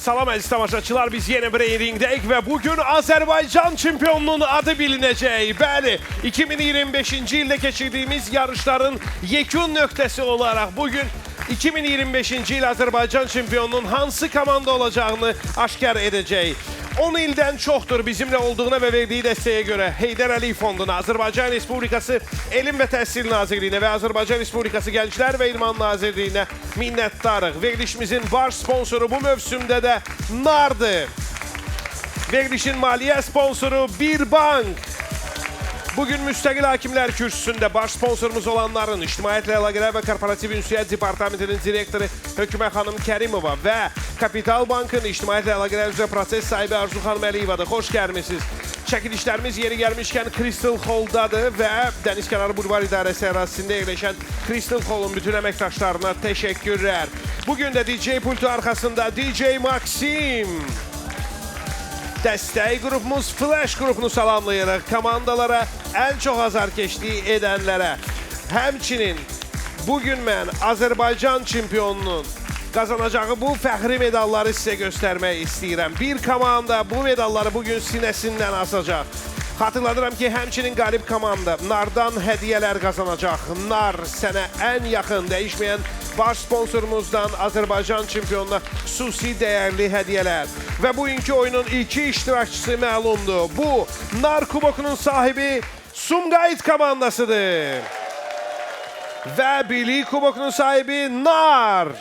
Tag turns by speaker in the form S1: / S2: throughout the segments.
S1: Salam əziz tamaşaçılar, biz yenə Brain Ringdəyik və bugün Azərbaycan çempionunun adı bilinəcək. Bəli, 2025-ci ildə keçirdiyimiz yarışların yekun nöqtəsi olaraq bugün 2025-ci il Azərbaycan çempionunun hansı komanda olacağını aşkar edəcəyik. 10 ildən çoxdur bizimlə olduğuna və verdiyi dəstəyə görə Heydər Əliyev Fonduna, Azərbaycan Respublikası Elm və Təhsil Nazirliyinə və Azərbaycan Respublikası Gənclər və İdman Nazirliyinə minnətdarıq. Verilişimizin baş sponsoru bu mövsümdə də Nardır. Verilişin maliyyə sponsoru Bir Bank. Bugün Müstəqil Hakimlər Kürsüsündə baş sponsorumuz olanların İctimaiyyətlə Əlaqələr və Korporativ Ünsiyyət Departamentinin direktoru Hökümə xanım Kərimova və Kapital Bankın İctimaiyyətlə Əlaqələr üzrə proses sahibi Arzu xanım Əliyevadır. Xoş gəlmisiniz. Çəkilişlərimiz yeri gəlmişkən Crystal Hall'dadır və Dənizkənarı Bulvar İdarəsi ərazisində yerləşən Crystal Hall'un bütün əməkdaşlarına təşəkkürlər. Bugün də DJ pultu arxasında DJ Maxim. Dəstək qrupumuz Flash qrupunu salamlayırıq. Komandalara ən çox azarkeşliyi edənlərə. Həmçinin bugün mən Azərbaycan çempionunun qazanacağı bu fəxri medalları sizə göstərmək istəyirəm. Bir komanda bu medalları bugün sinəsindən asacaq. Xatırladıram ki, həmçinin qalib komanda Nardan hədiyyələr qazanacaq. Nar sənə ən yaxın dəyişməyən baş sponsorumuzdan Azərbaycan çempionuna xüsusi dəyərli hədiyyələr. Və bugünkü oyunun iki iştirakçısı məlumdur. Bu, Nar Kubokunun sahibi Sumqayıt komandasıdır. Və Bilik Kubokunun sahibi Nar.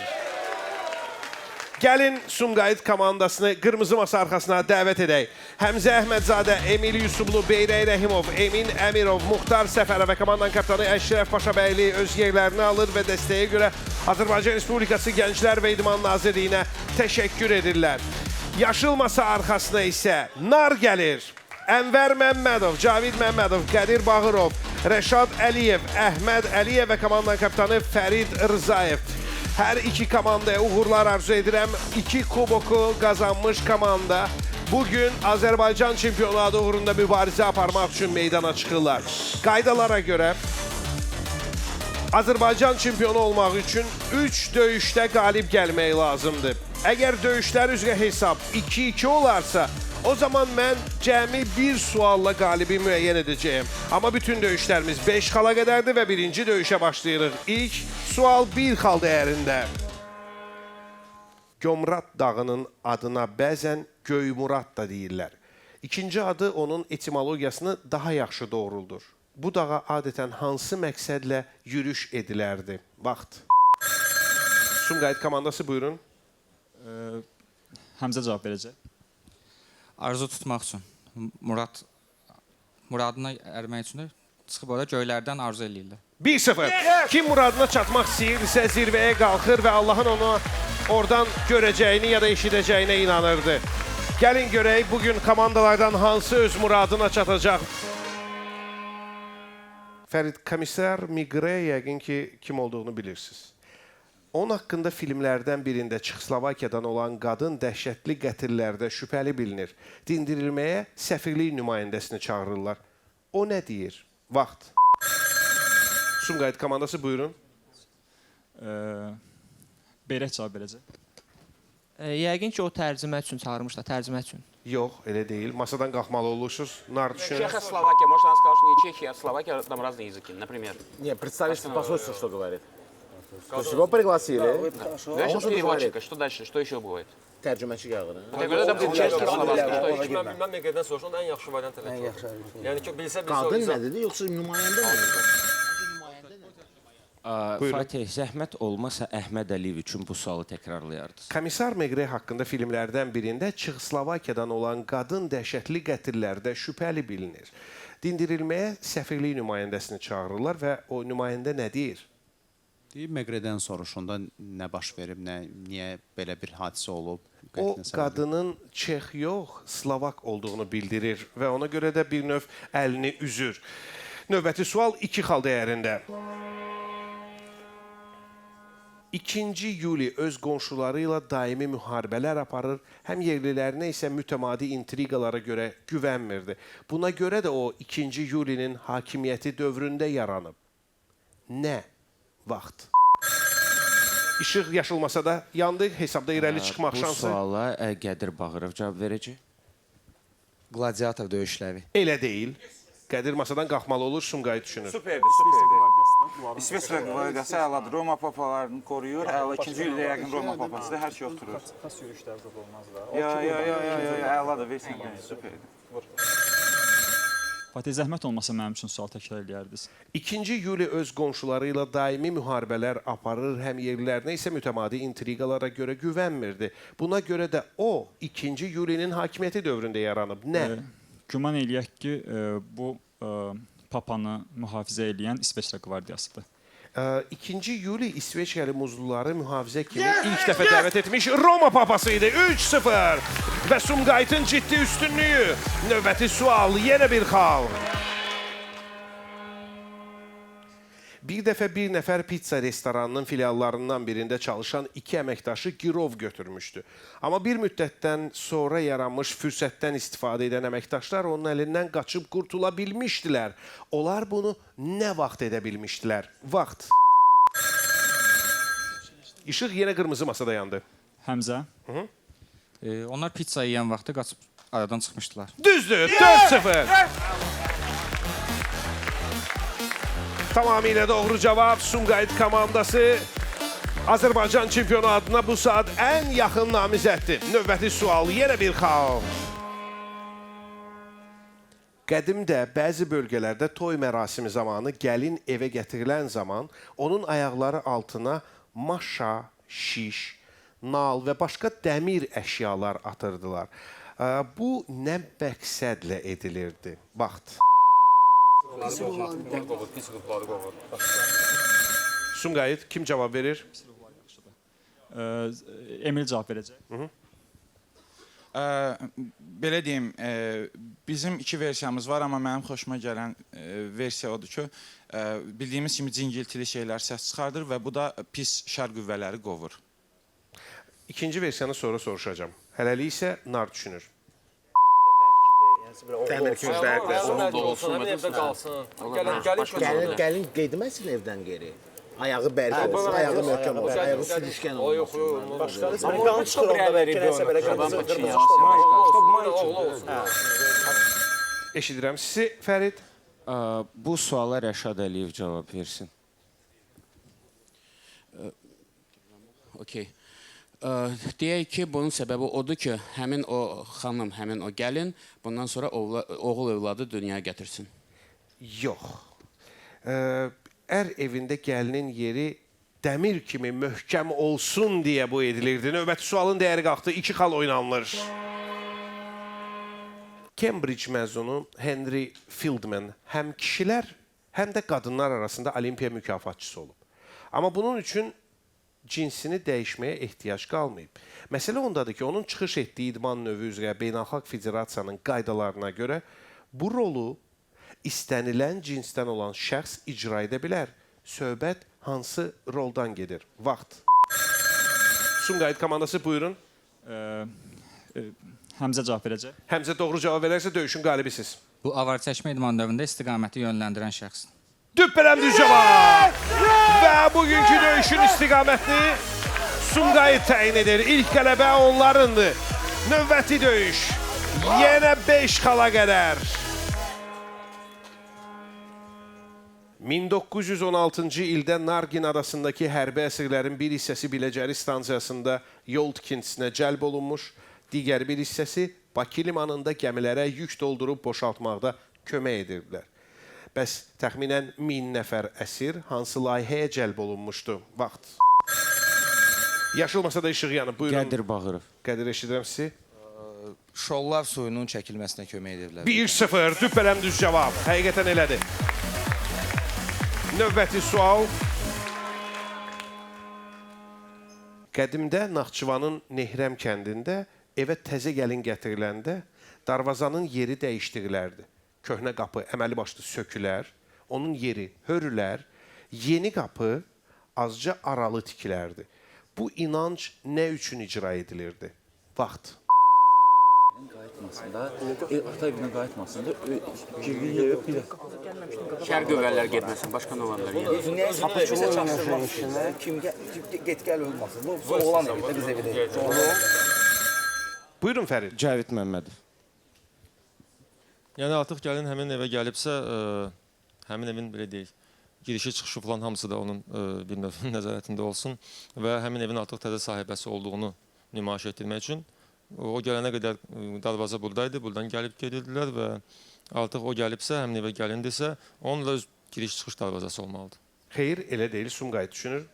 S1: Gəlin Sumqayıt komandasını qırmızı masa arxasına dəvət edək. Həmzə Əhmədzadə, Emil Yusublu, Beyrək Rəhimov, Emin Əmirov, Muxtar Səfərov və komandanın kapitanı Əşrəf Paşabəyli öz yerlərini alır və dəstəyə görə Azərbaycan Respublikası Gənclər və İdman Nazirliyinə təşəkkür edirlər. Yaşıl masa arxasına isə Nar gəlir. Ənvər Məmmədov, Cavid Məmmədov, Qədir Bağırov, Rəşad Əliyev, Əhməd Əliyev və komandanın kapitanı Fərid Rzayev. Hər iki komandaya uğurlar arzu edirəm. İki kuboku qazanmış komanda bugün Azərbaycan çempionu adı uğrunda mübarizə aparmaq üçün meydana çıxırlar. Qaydalara görə Azərbaycan çempionu olmaq üçün 3 döyüşdə qalib gəlmək lazımdır. Əgər döyüşlər üzrə hesab 2-2 olarsa, o zaman mən cəmi bir sualla qalibi müəyyən edəcəyim. Amma bütün döyüşlərimiz 5 xala qədərdir və birinci döyüşə başlayırıq. İlk sual 1 xal dəyərində. Gömrad dağının adına bəzən Göymurad da deyirlər. İkinci adı onun etimologiyasını daha yaxşı doğruldur. Bu dağa adətən hansı məqsədlə yürüş edilərdi? Vaxt. Sumqayıt komandası buyurun.
S2: Həmzə cavab verəcək.
S3: Arzu tutmaq üçün, muradına ərmək üçün də çıxıb ora göylərdən arzu eləyirlər.
S1: 1-0. Kim muradına çatmaq istəyirsə zirvəyə qalxır və Allahın onu oradan görəcəyini ya da eşidəcəyinə inanırdı. Gəlin görək bugün komandalardan hansı öz muradına çatacaq. Fərid, komissar Miqre yəqin ki, kim olduğunu bilirsiniz. Onun haqqında filmlərdən birində Çexoslovakiyadan olan qadın dəhşətli qətillərdə şübhəli bilinir. Dindirilməyə səfirlik nümayəndəsini çağırırlar. O nə deyir? Vaxt. Sumqayıt komandası buyurun.
S2: Beyrək cavab verəcək.
S4: Yəqin ki, o tərcümə üçün çağırmışlar, tərcümə üçün.
S1: Yox, elə deyil. Masadan qalxmalı olursunuz. Nar düşünün.
S5: Чехословакия, может, она сказала, что не Чехия, а Словакия, там разные языки, например.
S6: Не, представишь, посольство что говорит. То есть его пригласили.
S5: Давай
S6: А он
S5: сейчас
S6: что
S5: переводчика,
S6: говорит?
S5: что дальше, что еще бывает?
S6: Tərcüməçi gəlir.
S5: Я говорю, это будет чешский, словацкий, что еще?
S7: Mən bilməm, Meqrədən soruşan ən yaxşı variant elə. Ən yaxşı. Yəni ki, bilsə bilsə o
S6: Qadın
S7: izah.
S6: nə dedi, yoxsa nümayəndə nə dedi?
S8: Fatih, zəhmət olmasa Əhməd Əliyev üçün bu sualı təkrarlayardınız.
S1: Komissar Meqre haqqında filmlərdən birində Çexoslovakiyadan olan qadın dəhşətli qətillərdə şübhəli bilinir. Dindirilməyə səfirlik nümayəndəsini çağırırlar və o nümayəndə nə deyir?
S9: Deyib Meqredən soruşanda nə baş verib, nə, niyə belə bir hadisə olub?
S1: O
S9: qətlin səbəbi.
S1: qadının Çex yox, Slovak olduğunu bildirir və ona görə də bir növ əlini üzür. Növbəti sual 2 xal dəyərində. 2-ci Yuli öz qonşuları ilə daimi müharibələr aparır, həm yerlilərinə isə mütəmadi intriqalara görə güvənmirdi. Buna görə də o 2-ci Yulinin hakimiyyəti dövründə yaranıb. Nə vaxt? İşıq yaşıl masada yandı. Hesabda irəli çıxmaq
S8: Bu
S1: şansı.
S8: suala Qədir Bağırov cavab verəcək.
S10: Qladiator döyüşləri.
S1: Elə deyil. Qədir masadan qalxmalı olur, Sumqayıt düşünür.
S11: Superdir, superdir. İsveçrə qvardiyası əladır. Roma papalarını qoruyur. Əla ikinci ildə yəqin Roma papasıdır. Hər şey oturur.
S2: Xas yürüşlər zad olmaz da.
S11: Ya, ya, ya, ya, ya, ya, əladır. Versin, superdir.
S2: Fatih, zəhmət olmasa mənim üçün sual təkrar eləyərdiniz.
S1: 2-ci Yuli öz qonşuları ilə daimi müharibələr aparır, həm yerlilərinə isə mütəmadi intriqalara görə güvənmirdi. Buna görə də o 2-ci Yulinin hakimiyyəti dövründə yaranıb. Nə?
S2: Güman eləyək ki, bu papanı mühafizə eləyən İsveçrə qvardiyasıdır.
S1: 2-ci Yuli İsveçrəli muzluları mühafizə kimi ilk dəfə dəvət etmiş Roma papası idi. 3-0 və Sumqayıtın ciddi üstünlüyü. Növbəti sual, yenə bir xal. Bir dəfə bir nəfər pizza restoranının filiallarından birində çalışan iki əməkdaşı girov götürmüşdü. Amma bir müddətdən sonra yaranmış fürsətdən istifadə edən əməkdaşlar onun əlindən qaçıb qurtula bilmişdilər. Onlar bunu nə vaxt edə bilmişdilər? Vaxt. İşıq yenə qırmızı masada yandı.
S2: Həmzə.
S3: Onlar pizza yeyən vaxtı qaçıb aradan çıxmışdılar.
S1: Düzdür, 4-0. Tamamilə doğru cavab. Sumqayıt komandası Azərbaycan çempionu adına bu saat ən yaxın namizəddir. Növbəti sual, yenə bir xal. Qədimdə bəzi bölgələrdə toy mərasimi zamanı gəlin evə gətirilən zaman onun ayaqları altına maşa, şiş, nal və başqa dəmir əşyalar atırdılar. Bu nə məqsədlə edilirdi? Vaxt. Sumqayıt, kim cavab verir?
S2: Emil cavab verəcək.
S11: Belə deyim, bizim iki versiyamız var, amma mənim xoşuma gələn versiya odur ki, bildiyimiz kimi cingiltili şeylər səs çıxardır və bu da pis şər qüvvələri qovur.
S1: İkinci versiyanı sonra soruşacağam. Hələlik isə Nar düşünür.
S6: Təmir küncləri
S7: olsun, həmin evdə qalsın. Gəlin,
S6: Gəlin getməsin evdən geri. Ayağı bərk olsun, ayağı möhkəm olsun, ayağı sürüşkən olmasın.
S7: Başqa
S6: Qan çıxır onda bəlkə nəsə belə qırmızı
S7: Oğlu olsun.
S1: Eşidirəm sizi, Fərid.
S8: Bu suala Rəşad Əliyev cavab versin.
S5: Okey. Deyək ki, bunun səbəbi odur ki, həmin o xanım, həmin o gəlin bundan sonra oğul övladı dünyaya gətirsin.
S1: Yox. Ər evində gəlinin yeri dəmir kimi möhkəm olsun deyə bu edilirdi. Növbəti sualın dəyəri qalxdı. 2 xal oynanılır. Cambridge məzunu Henry Fieldman həm kişilər, həm də qadınlar arasında olimpiya mükafatçısı olub. Amma bunun üçün cinsini dəyişməyə ehtiyac qalmayıb. Məsələ ondadır ki, onun çıxış etdiyi idman növü üzrə Beynəlxalq Federasiyanın qaydalarına görə bu rolu istənilən cinsdən olan şəxs icra edə bilər. Söhbət hansı roldan gedir? Vaxt. Sumqayıt komandası, buyurun.
S2: Həmzə cavab verəcək.
S1: Həmzə doğru cavab verərsə döyüşün qalibisiz.
S3: Bu avar çəkmə idman növündə istiqaməti yönləndirən şəxs.
S1: Düppələm düz cavab! Və bugünkü döyüşün istiqamətini Sumqayıt təyin edir. İlk qələbə onlarındır. Növbəti döyüş yenə 5 xala qədər. 1916-cı ildə Nargin adasındakı hərbi əsirlərin bir hissəsi Biləcəri stansiyasında yol tikintisinə cəlb olunmuş, digər bir hissəsi Bakı limanında gəmilərə yük doldurub boşaltmaqda kömək edirdilər. Bəs təxminən 1000 nəfər əsir hansı layihəyə cəlb olunmuşdu? Vaxt. Yaşıl masada işıq yanıb. Buyurun.
S8: Qədir Bağırov.
S1: Qədir, eşidirəm sizi.
S10: Şollar suyunun çəkilməsinə kömək edirlər.
S1: 1-0. Düppələm düz cavab. Həqiqətən elədir. Növbəti sual. Qədimdə Naxçıvanın Nehrəm kəndində evə təzə gəlin gətiriləndə darvazanın yeri dəyişdirilərdi. Köhnə qapı əməli başlı sökülər, onun yeri hörülər, yeni qapı azca aralı tikilərdi. Bu inanc nə üçün icra edilirdi? Vaxt.
S12: qayıtmasın da, ata evinə qayıtmasın da, girdiyi yerə bir də
S5: Şər qüvvələr getməsin, başqa nə ola bilər?
S6: Çapıçılı kim get-gəl olmasın. Bu oğlan evi də, qız evi deyil.
S1: Buyurun Fərid.
S8: Cavid Məmmədov.
S7: Yəni artıq gəlin həmin evə gəlibsə, həmin evin belə deyək, girişi, çıxışı falan hamısı da onun bir növ nəzarətində olsun və həmin evin artıq təzə sahibəsi olduğunu nümayiş etdirmək üçün o gələnə qədər darvaza buradaydı, buradan gəlib gedirdilər və artıq o gəlibsə, həmin evə gəlindirsə, onunla öz giriş-çıxış darvazası olmalıdır.
S1: Xeyr, elə deyil, Sumqayıt düşünür.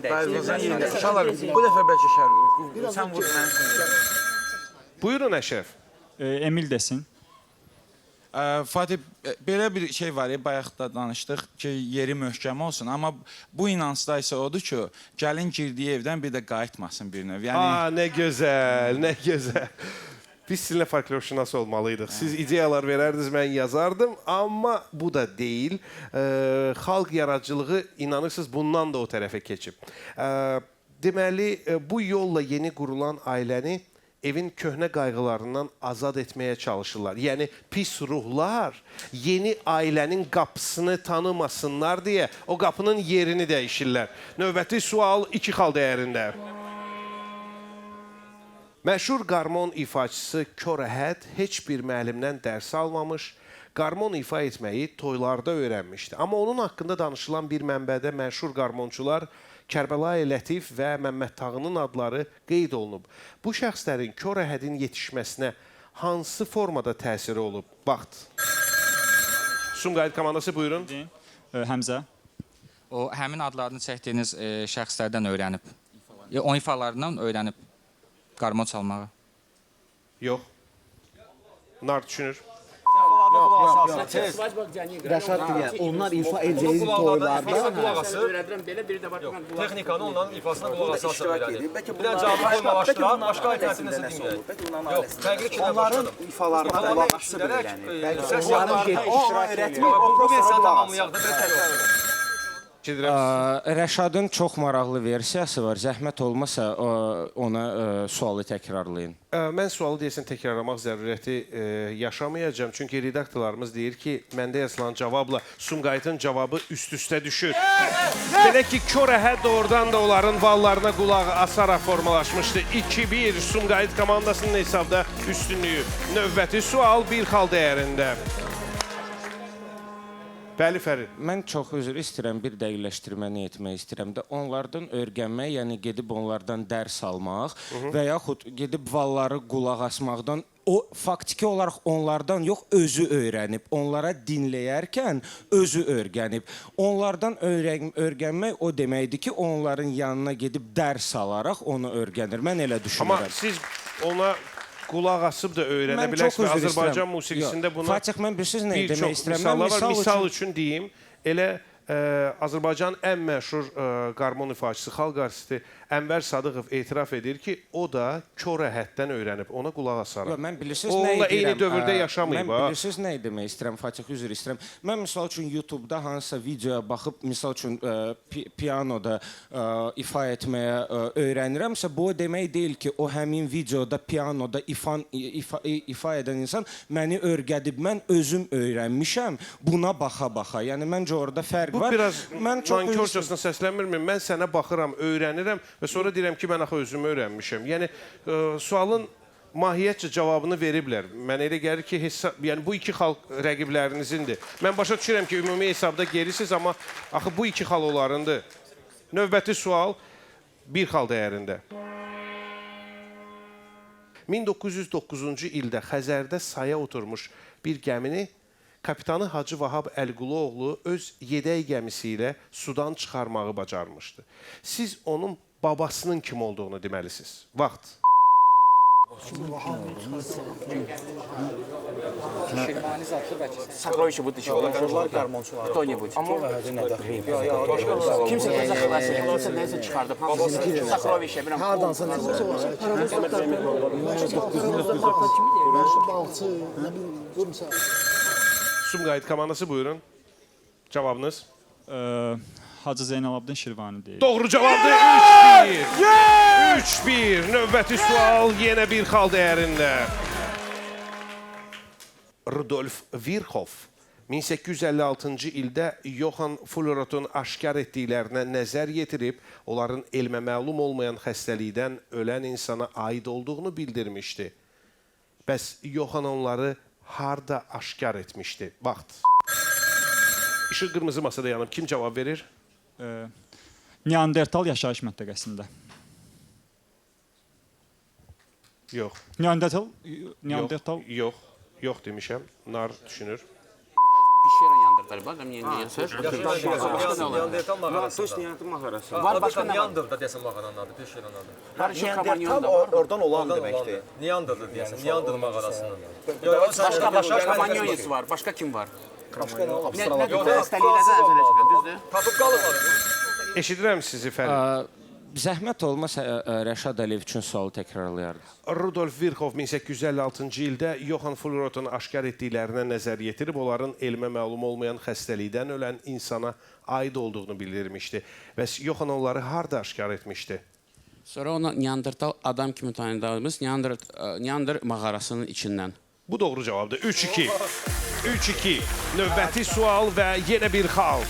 S11: Darvazanın yerində. Uşaqlar, bu dəfə bəlkə şər. Sən vur, mən.
S1: Buyurun Əşrəf.
S2: Emil desin.
S11: Fatih, belə bir şey var, bayaq da danışdıq ki, yeri möhkəm olsun, amma bu inancda isə odur ki, gəlin girdiyi evdən bir də qayıtmasın bir növ. Yəni...
S1: Aa, nə gözəl, nə gözəl. Biz sizinlə folklorşünas olmalıydıq. Siz ideyalar verərdiniz, mən yazardım, amma bu da deyil. Xalq yaradıcılığı, inanırsınız, bundan da o tərəfə keçib. Deməli, bu yolla yeni qurulan ailəni evin köhnə qayğılarından azad etməyə çalışırlar. Yəni, pis ruhlar yeni ailənin qapısını tanımasınlar deyə o qapının yerini dəyişirlər. Növbəti sual 2 xal dəyərində. Məşhur qarmon ifaçısı Kor Əhəd heç bir müəllimdən dərs almamış, qarmon ifa etməyi toylarda öyrənmişdi. Amma onun haqqında danışılan bir mənbədə məşhur qarmonçular Kərbəlayi Lətif və Məmməd Tağının adları qeyd olunub. Bu şəxslərin Kor Əhədin yetişməsinə hansı formada təsiri olub? Vaxt. Sumqayıt komandası buyurun.
S2: Həmzə.
S3: O, həmin adlarını çəkdiyiniz şəxslərdən öyrənib. Onun ifalarından öyrənib qarmon çalmağı.
S1: Yox. Nar düşünür.
S6: Rəşad deyər, onlar ifa edəcəyi toylarda.
S7: Texnikanı onların ifasına qulaq asarsa öyrənir. Bir dənə cavabı formalaşdırar, başqa alternativ nəsə dinləyək. Yox, fərqli fikirlər
S6: Onların
S7: başladım.
S6: ifalarına qulaq asıb öyrənir. Bəlkə onların öyrətmir, o
S7: Bu
S6: prosta
S7: versiyanı
S6: qulaq asır.
S7: tamamlayaq da, belə tək olsun.
S8: Rəşadın çox maraqlı versiyası var. Zəhmət olmasa ona sualı təkrarlayın.
S1: Mən sualı deyəsən təkrarlamaq zərurəti yaşamayacağam. Çünki redaktorlarımız deyir ki, məndə yazılan cavabla Sumqayıtın cavabı üst-üstə düşür. Belə ki, Kor Əhəd doğrudan da onların vallarına qulaq asaraq formalaşmışdı. 2-1 Sumqayıt komandasının hesabda üstünlüyü. Növbəti sual 1 xal dəyərində. Bəli, Fərid.
S8: Mən çox üzr istəyirəm, bir dəqiqləşdirməni etmək istəyirəm də. Onlardan öyrənmək, yəni gedib onlardan dərs almaq və yaxud gedib valları qulaq asmaqdan, o faktiki olaraq onlardan yox, özü öyrənib. Onlara dinləyərkən özü öyrənib. Onlardan öyrənmək o deməkdir ki, onların yanına gedib dərs alaraq onu öyrənir. Mən elə düşünürəm.
S1: Amma siz ona qulaq asıb da öyrənə
S8: Mən çox
S1: bilərsiniz.
S8: üzr
S1: Azərbaycan
S8: istəyirəm.
S1: musiqisində
S8: Yox,
S1: buna
S8: Fatih, mən bilirsiniz nə
S1: bir
S8: demək
S1: çox
S8: istəyirəm? Mən
S1: misallar var.
S8: misal
S1: Misal
S8: üçün
S1: üçün deyim, elə Azərbaycanın ən məşhur qarmon ifaçısı, xalq artisti Ənvər Sadıqov etiraf edir ki, o da Kor Əhəddən öyrənib, ona qulaq asaraq.
S8: Yox, mən bilirsiniz
S1: O
S8: nə
S1: onunla eyni
S8: edirəm?
S1: dövrdə yaşamayıb.
S8: Mən bilirsiniz nə demək istəyirəm, Fatih, üzr istəyirəm. Mən misal üçün YouTube-da hansısa videoya baxıb, misal üçün pianoda ifa etməyə öyrənirəmsə, bu o demək deyil ki, o həmin videoda pianoda ifa edən insan məni öyrədib, mən özüm öyrənmişəm buna baxa-baxa. Yəni məncə orada fərq
S1: Bu
S8: var.
S1: biraz
S8: Mən çox üzr
S1: nankörcasına səslənmirmi? Mən sənə baxıram, öyrənirəm və sonra deyirəm ki, mən axı özümü öyrənmişəm. Yəni sualın mahiyyətcə cavabını veriblər. Mənə elə gəlir ki, hesab, yəni bu iki xal rəqiblərinizindir. Mən başa düşürəm ki, ümumi hesabda gerisiniz, amma axı bu iki xal onlarındır. Növbəti sual bir xal dəyərində. 1909-cu ildə Xəzərdə saya oturmuş bir gəmini kapitanı Hacı Vahab Əlquluoğlu öz yedək gəmisi ilə sudan çıxarmağı bacarmışdı. Siz onun babasının kim olduğunu deməlisiniz. Vaxt.
S5: Сокровище вытащил. Кто-нибудь. Kimsə nəsə xilas edib, kimsə nəsə çıxardıb. Hamısı Сокровище, bilirəm.
S6: Hardansa nəsə olsa. Balıqçı, nə bilim, görmüsən.
S1: Sumqayıt komandası buyurun. Cavabınız?
S2: Hacı Zeynalabdin Şirvani deyil.
S1: Doğru cavabdır. 3-1. 3-1. Növbəti sual yenə bir xal dəyərində. Rudolf Virchow 1856-cı ildə Johann Fuhlrothun aşkar etdiklərinə nəzər yetirib, onların elmə məlum olmayan xəstəlikdən ölən insana aid olduğunu bildirmişdi. Bəs Johann onları harda aşkar etmişdi? Vaxt. İşıq qırmızı masada yanıb. Kim cavab verir?
S2: Neandertal yaşayış məntəqəsində.
S1: Yox.
S2: Neandertal, Neandertal.
S1: Yox, yox demişəm. Nar düşünür.
S5: Bir şeylə yandırdılar. Bax, niyə
S7: Neandertal mağarasında.
S8: Neandertal mağarasında.
S5: Var başqa nə var?
S7: Neanderda deyəsən mağaranın adı, Peşənin adı.
S5: Var şu
S6: Neandertal
S5: Kromanyon da var.
S6: oradan olan deməkdir.
S7: Neanderda deyəsən, Neander mağarasının.
S5: Başqa başqa Kromanyonisi var. Başqa kim var?
S6: Başqa nə olub?
S5: Nə xəstəliklərdən əvvəl çıxan, düzdür?
S7: Tapıb qalıb.
S1: Eşidirəm sizi Fərid.
S8: Zəhmət olmasa Rəşad Əliyev üçün sualı təkrarlayardınız.
S1: Rudolf Virchow 1856-cı ildə Johann Fuhlrothun aşkar etdiklərinə nəzər yetirib, onların elmə məlum olmayan xəstəlikdən ölən insana aid olduğunu bildirmişdi. Bəs Johann onları harda aşkar etmişdi?
S5: Sonra ona Neandertal adam kimi tanıdığımız Neander mağarasının içindən.
S1: Bu doğru cavabdır. 3-2. 3-2. Növbəti sual və yenə bir xal.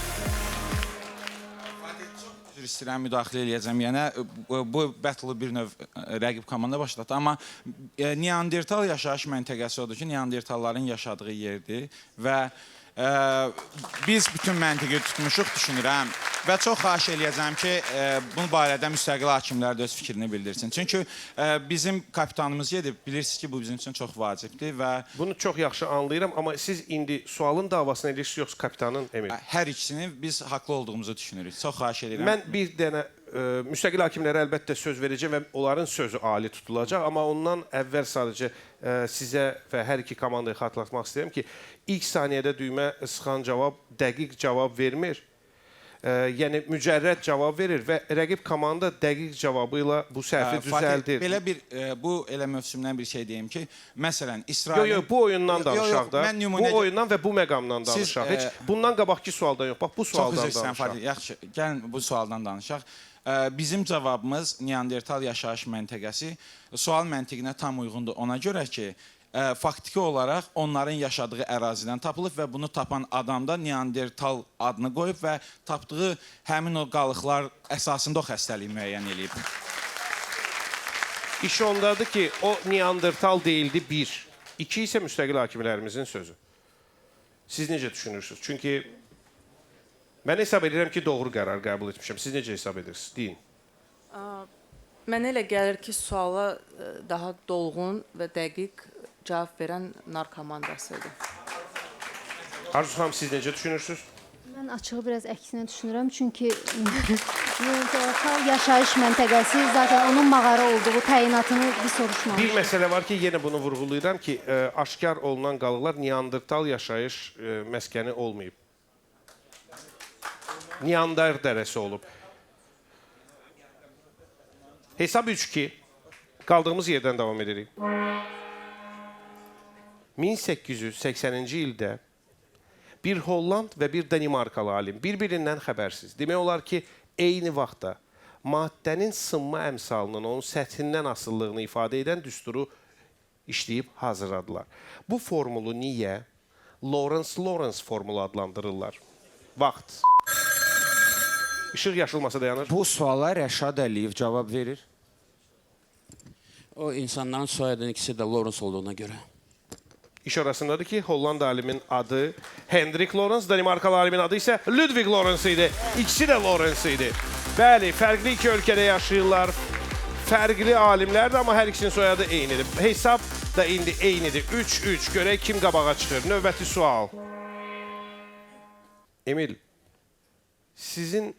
S11: Üzr istəyirəm, müdaxilə eləyəcəm. Yəni bu battle-ı bir növ rəqib komanda başlatdı, amma Neandertal yaşayış məntəqəsi odur ki, Neandertalların yaşadığı yerdir və biz bütün məntiqi tutmuşuq düşünürəm və çox xahiş eləyəcəm ki, bu barədə müstəqil hakimlər də öz fikrini bildirsin. Çünki bizim kapitanımız gedib, bilirsiniz ki, bu bizim üçün çox vacibdir və
S1: bunu çox yaxşı anlayıram, amma siz indi sualın davasını edirsiniz yoxsa kapitanın, Emil?
S11: Hər ikisini biz haqlı olduğumuzu düşünürük. Çox xahiş edirəm.
S1: Mən bir dənə müstəqil hakimlərə əlbəttə söz verəcəm və onların sözü ali tutulacaq, amma ondan əvvəl sadəcə sizə və hər iki komandaya xatırlatmaq istəyirəm ki, ilk saniyədə düymə sıxan cavab dəqiq cavab vermir. Yəni mücərrəd cavab verir və rəqib komanda dəqiq cavabı ilə bu səhvi düzəldir.
S11: Belə bir, bu elə mövsümdən bir şey deyim ki, məsələn, İsrailin...
S1: Yox, yox, bu oyundan danışaq da. Bu oyundan və bu məqamdan danışaq. Heç bundan qabaqki sualdan yox, bax bu sualdan danışaq.
S11: Çox üzr istəyirəm, Fatih. Yaxşı, gəlin bu sualdan danışaq. Bizim cavabımız Neandertal yaşayış məntəqəsi sual məntiqinə tam uyğundur ona görə ki, faktiki olaraq onların yaşadığı ərazidən tapılıb və bunu tapan adam da Neandertal adını qoyub və tapdığı həmin o qalıqlar əsasında o xəstəliyi müəyyən eləyib.
S1: İş ondadır ki, o Neandertal deyildi bir. İki isə müstəqil hakimlərimizin sözü. Siz necə düşünürsünüz? Çünki mən hesab edirəm ki, doğru qərar qəbul etmişəm. Siz necə hesab edirsiniz? Deyin.
S13: Mənə elə gəlir ki, suala daha dolğun və dəqiq cavab verən Nar komandası idi.
S1: Arzu xanım, siz necə düşünürsünüz?
S14: Mən açığı biraz əksinə düşünürəm. Çünki Neandertal yaşayış məntəqəsi zaten onun mağara olduğu təyinatını bir soruşmamışıq.
S1: Bir məsələ var ki, yenə bunu vurğulayıram ki, aşkar olunan qalıqlar Neandertal yaşayış məskəni olmayıb. Neander dərəsi olub. Hesab 3-2. Qaldığımız yerdən davam edirik. 1880-ci ildə bir Holland və bir Danimarkalı alim bir-birindən xəbərsiz. Demək olar ki, eyni vaxtda maddənin sınma əmsalının onun səthindən asılılığını ifadə edən düsturu işləyib hazırladılar. Bu formulu niyə Lorentz-Lorentz formulu adlandırırlar? Vaxt. İşıq yaşıl masada yanır.
S8: Bu suala Rəşad Əliyev cavab verir.
S5: O insanların soyadının ikisi də Lorentz olduğuna görə.
S1: İş arasındadır ki, Hollanda alimin adı Hendrik Lorentz, Danimarkalı alimin adı isə Ludwig Lorentz idi. İkisi də Lorentz idi. Bəli, fərqli iki ölkədə yaşayırlar. Fərqli alimlərdir, amma hər ikisinin soyadı eynidir. Hesab da indi eynidir. 3-3. Görək kim qabağa çıxır. Növbəti sual. Emil, sizin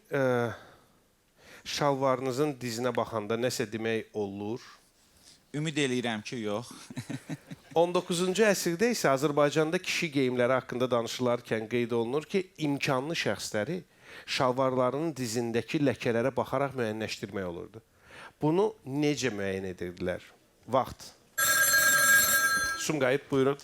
S1: şalvarınızın dizinə baxanda nəsə demək olur?
S11: Ümid eləyirəm ki, yox.
S1: 19-cu əsrdə isə Azərbaycanda kişi geyimləri haqqında danışılarkən qeyd olunur ki, imkanlı şəxsləri şalvarlarının dizindəki ləkələrə baxaraq müəyyənləşdirmək olurdu. Bunu necə müəyyən edirdilər? Vaxt. Sumqayıt, buyurun.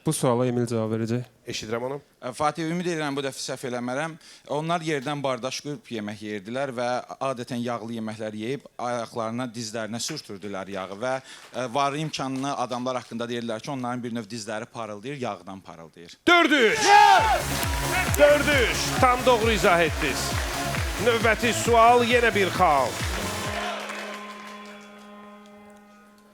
S15: Bu suala Emil cavab verəcək.
S1: Eşidirəm onu.
S11: Fatih, ümid edirəm bu dəfə səhv eləmərəm. Onlar yerdən bardaş qurub yemək yeyirdilər və adətən yağlı yeməklər yeyib ayaqlarına, dizlərinə sürtürdülər yağı və varlı imkanlı adamlar haqqında deyirdilər ki, onların bir növ dizləri parıldayır, yağdan parıldayır.
S1: 4-3. 4-3. Tam doğru izah etdiniz. Növbəti sual yenə bir xal.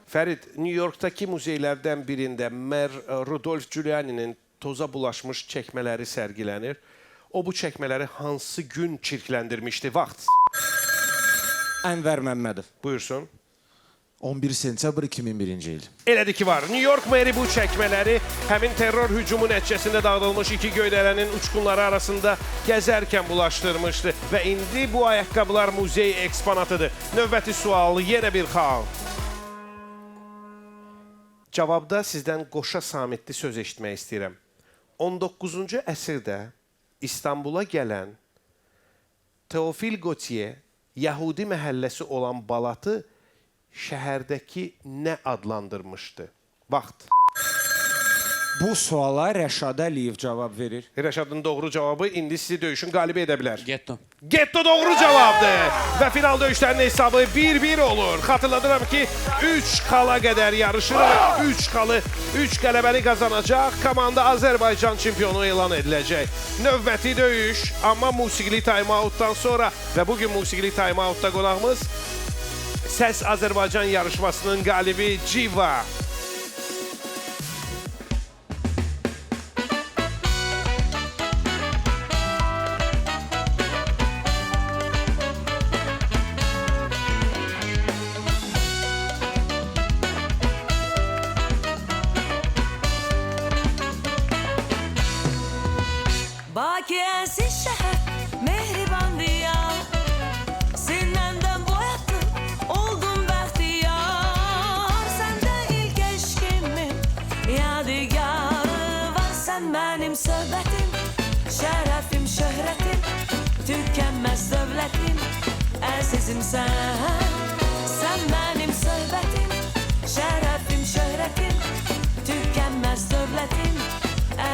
S1: Fərid, New Yorkdakı muzeylərdən birində Mer Rudolf Giuliani'nin toza bulaşmış çəkmələri sərgilənir. O bu çəkmələri hansı gün çirkləndirmişdi? Vaxt.
S8: Ənvər Məmmədov.
S1: Buyursun.
S16: 11 sentyabr 2001-ci il.
S1: Elədir ki var. New York meri bu çəkmələri həmin terror hücumu nəticəsində dağıdılmış iki göydələnin uçqunları arasında gəzərkən bulaşdırmışdı. Və indi bu ayaqqabılar muzey eksponatıdır. Növbəti sual yenə bir xal. Cavabda sizdən qoşa samitli söz eşitmək istəyirəm. 19-cu əsrdə İstanbula gələn Teofil Gautier Yəhudi məhəlləsi olan Balatı şəhərdəki nə adlandırmışdı? Vaxt.
S8: Bu suala Rəşad Əliyev cavab verir.
S1: Rəşadın doğru cavabı indi sizi döyüşün qalibi edə bilər.
S5: Getto.
S1: Getto doğru cavabdır. Və final döyüşlərinin hesabı 1-1 olur. Xatırladıram ki, 3 xala qədər yarışır və 3 xalı, 3 qələbəni qazanacaq. Komanda Azərbaycan çempionu elan ediləcək. Növbəti döyüş, amma musiqili time-outdan sonra və bugün musiqili time-outda qonağımız Səs Azərbaycan yarışmasının qalibi Civa.
S17: Bakı əziz şəhər, mehriban diyar. Sinəmdən boyatdım, oldum bəxtiyar. Səndə ilk eşqimin yadigarı var. Sən mənim söhbətim, şərəfim, şöhrətim, tükənməz dövlətim, əzizim sən. Sən mənim söhbətim, şərəfim, şöhrətim, tükənməz dövlətim,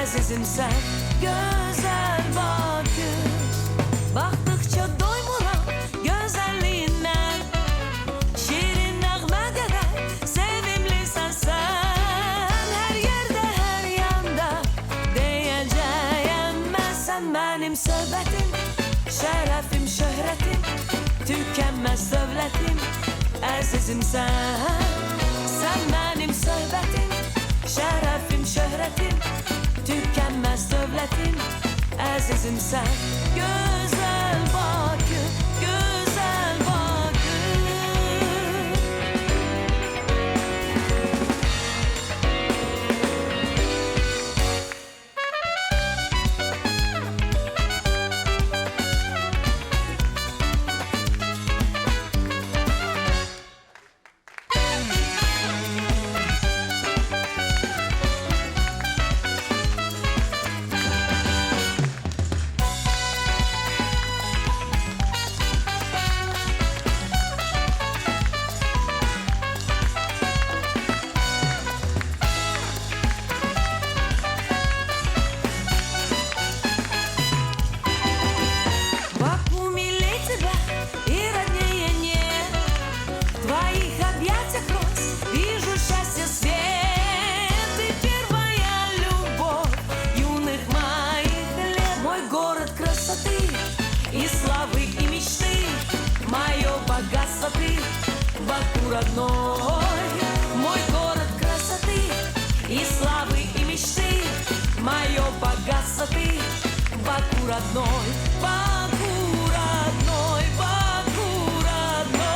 S17: əzizim sən. Gözəl Bakı, baxdıqca doymuram gözəlliyindən. Şirin nəğmə qədər sevimlisən sən. Hər yerdə, hər yanda deyəcəyəm mən. Sən mənim söhbətim, şərəfim, şöhrətim, tükənməz dövlətim, əzizim sən. Sən mənim söhbətim, şərəfim, şöhrətim, tükənməz dövlətim, əzizim sən. Gözəl Bakı, gözəl Bakı. Баку милей тебя и роднее нет. В твоих объятиях роз вижу счастье свет. Ты первая любовь юных моих лет. Мой город красоты и славы, и мечты. Мое богатство ты, Баку родной. Мой город красоты и славы, и мечты. Мое богатство ты, Баку родной. Баку родной, Баку родной.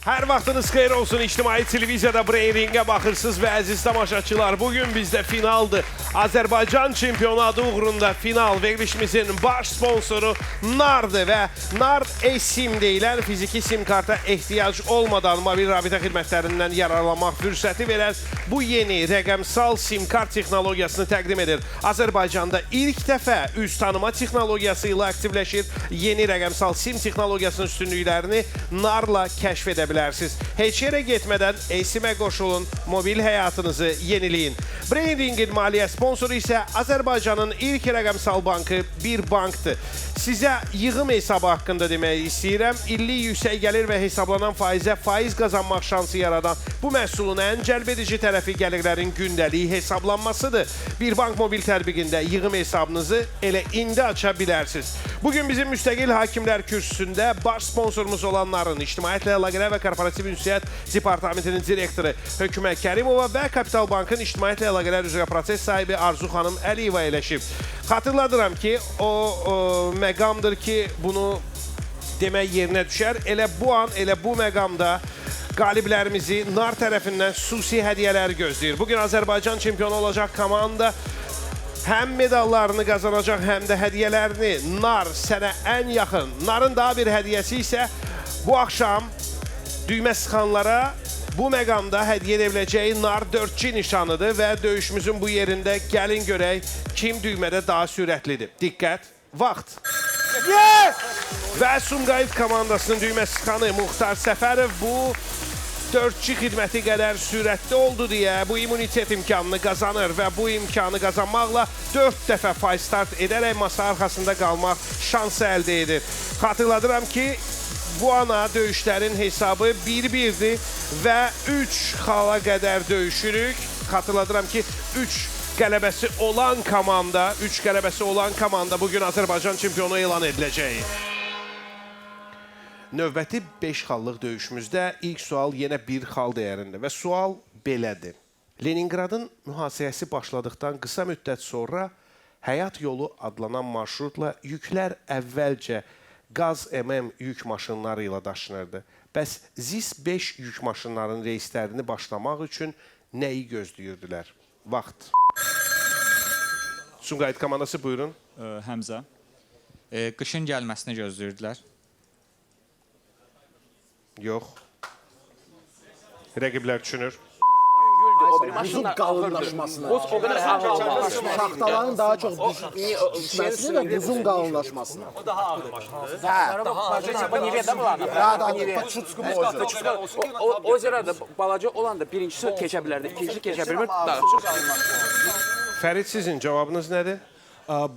S1: Hər vaxtınız xeyir olsun. İctimai televiziyada Brain Ringə baxırsınız və əziz tamaşaçılar, bugün bizdə finaldır. Azərbaycan çempionadı uğrunda final verilişimizin baş sponsoru NAR-dır və NAR eSIM deyilən fiziki sim karta ehtiyac olmadan mobil rabitə xidmətlərindən yararlanmaq fürsəti verən bu yeni rəqəmsal sim kart texnologiyasını təqdim edir. Azərbaycanda ilk dəfə üz tanıma texnologiyası ilə aktivləşir. Yeni rəqəmsal sim texnologiyasının üstünlüklərini NAR-la kəşf edə bilərsiniz. Heç yerə getmədən eSIM-ə qoşulun, mobil həyatınızı yeniləyin. Brain Ringin maliyyə sponsoru isə Azərbaycanın ilk rəqəmsal bankı bir bankdır. Sizə yığım hesabı haqqında demək istəyirəm. İllik yüksək gəlir və hesablanan faizə faiz qazanmaq şansı yaradan bu məhsulun ən cəlbedici tərəfi gəlirlərin gündəlik hesablanmasıdır. Bir bank mobil tətbiqində yığım hesabınızı elə indi aça bilərsiniz. Bugün bizim müstəqil hakimlər kürsüsündə baş sponsorumuz olanların İctimaiyyətlə Əlaqələr və Korporativ Ünsiyyət Departamentinin direktoru Hökümə Kərimova və Kapital Bankın İctimaiyyətlə Əlaqələr üzrə proses sahibi Arzu xanım Əliyeva eləşib. Xatırladıram ki, o məqamdır ki, bunu demək yerinə düşər. Elə bu an, elə bu məqamda qaliblərimizi NAR tərəfindən xüsusi hədiyyələr gözləyir. Bugün Azərbaycan çempionu olacaq komanda həm medallarını qazanacaq, həm də hədiyyələrini. NAR sənə ən yaxın. NAR-ın daha bir hədiyyəsi isə bu axşam düymə sıxanlara bu məqamda hədiyyə edə biləcəyi NAR 4G nişanıdır və döyüşümüzün bu yerində gəlin görək kim düymədə daha sürətlidir. Diqqət, vaxt.
S6: Yes!
S1: Və Sumqayıt komandasının düymə sıxanı Muxtar Səfərov bu 4G xidməti qədər sürətli oldu deyə bu immunitet imkanını qazanır və bu imkanı qazanmaqla 4 dəfə fay start edərək masa arxasında qalmaq şansı əldə edir. Xatırladıram ki, bu ana döyüşlərin hesabı 1-1-dir və 3 xala qədər döyüşürük. Xatırladıram ki, 3 qələbəsi olan komanda, 3 qələbəsi olan komanda bugün Azərbaycan çempionu elan ediləcək. Növbəti 5 xallıq döyüşümüzdə ilk sual yenə 1 xal dəyərində və sual belədir. Leningradın mühasirəsi başladıqdan qısa müddət sonra Həyat Yolu adlanan marşrutla yüklər əvvəlcə Qaz MM yük maşınları ilə daşınırdı. Bəs ZIS-5 yük maşınlarının reyslərini başlamaq üçün nəyi gözləyirdilər? Vaxt. Sumqayıt komandası buyurun.
S2: Həmzə.
S3: Qışın gəlməsini gözləyirdilər.
S1: Yox. Rəqiblər düşünür.
S6: Buzun qalınlaşmasına. Şaxtaların daha çox düşməsini və buzun qalınlaşmasına.
S12: O daha ağır maşındır.
S5: Ozerada balaca olanda birincisi keçə bilərdi, ikincisi keçə bilmir.
S1: Fərid, sizin cavabınız nədir?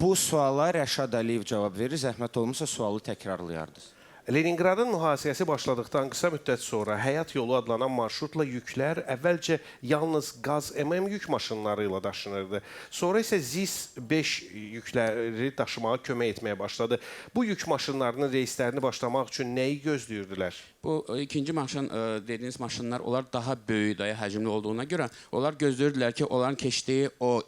S8: Bu suala Rəşad Əliyev cavab verir. Zəhmət olmasa sualı təkrarlayardınız.
S1: Leningradın mühasirəsi başladıqdan qısa müddət sonra Həyat Yolu adlanan marşrutla yüklər əvvəlcə yalnız Qaz MM yük maşınları ilə daşınırdı. Sonra isə ZIS-5 yükləri daşımağa kömək etməyə başladı. Bu yük maşınlarının reyslərini başlamaq üçün nəyi gözləyirdilər?
S5: Bu ikinci maşın, dediyiniz maşınlar, onlar daha böyük, daha həcmli olduğuna görə onlar gözləyirdilər ki, onların keçdiyi o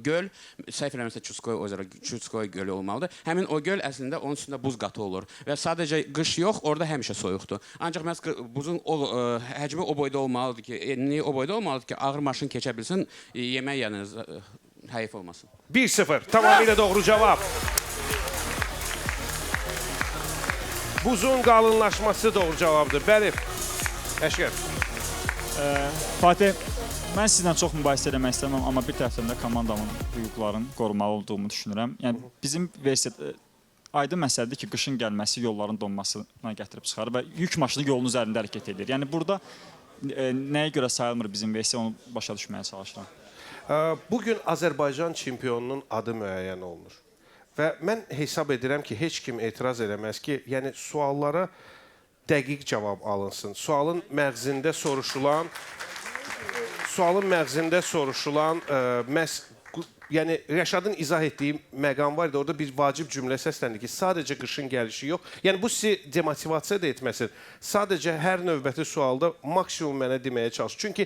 S5: göl, səhv eləmirəmsə Çutskoy ozera, Çutskoy gölü olmalıdır. Həmin o göl əslində onun üstündə buz qatı olur və sadəcə qış yox, orada həmişə soyuqdur. Ancaq məhz buzun o həcmi o boyda olmalıdır ki, enliyi o boyda olmalıdır ki, ağır maşın keçə bilsin, yemək yəni həyif olmasın.
S1: 1-0, tamamilə doğru cavab. Buzun qalınlaşması doğru cavabdır. Bəli, Əşqər.
S2: Fatih, mən sizlə çox mübahisə eləmək istəməm, amma bir tərəfdən də komandamın hüquqlarını qorumalı olduğumu düşünürəm. Yəni, bizim versiya aydın məsələdir ki, qışın gəlməsi yolların donmasına gətirib çıxarır və yük maşını yolun üzərində hərəkət edir. Yəni, burada nəyə görə sayılmır bizim versiya, onu başa düşməyə çalışıram.
S1: Bugün Azərbaycan çempionunun adı müəyyən olunur. Və mən hesab edirəm ki, heç kim etiraz eləməz ki, yəni suallara dəqiq cavab alınsın. Sualın məğzində soruşulan, məhz, yəni Rəşadın izah etdiyi məqam var idi, orada bir vacib cümlə səsləndi ki, sadəcə qışın gəlişi yox. Yəni bu sizi demotivasiya da etməsin. Sadəcə hər növbəti sualda maksimum mənə deməyə çalış. Çünki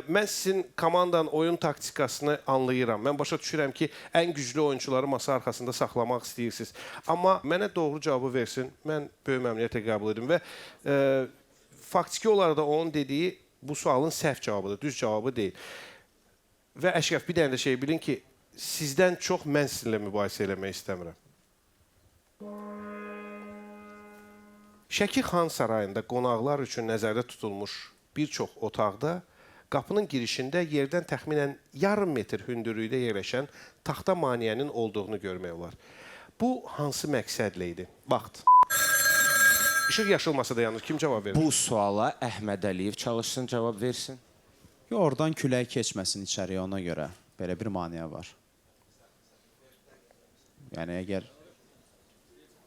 S1: mən sizin komandanın oyun taktikasını anlayıram. Mən başa düşürəm ki, ən güclü oyunçuları masa arxasında saxlamaq istəyirsiniz. Amma mənə doğru cavabı versin, mən böyük məmnuniyyətlə qəbul edim və Faktiki olaraq da onun dediyi bu sualın səhv cavabıdır, düz cavabı deyil. Və Əşrəf, bir dənə də şey bilin ki, sizdən çox mən sizinlə mübahisə eləmək istəmirəm. Şəki Xan Sarayında qonaqlar üçün nəzərdə tutulmuş bir çox otaqda qapının girişində yerdən təxminən yarım metr hündürlükdə yerləşən taxta maneənin olduğunu görmək olar. Bu hansı məqsədlə idi? Vaxt. İşıq yaşıl masada yanır. Kim cavab verir?
S8: Bu suala Əhməd Əliyev çalışsın, cavab versin.
S9: Yo, oradan külək keçməsin içəriyə, ona görə belə bir maneə var. Yəni əgər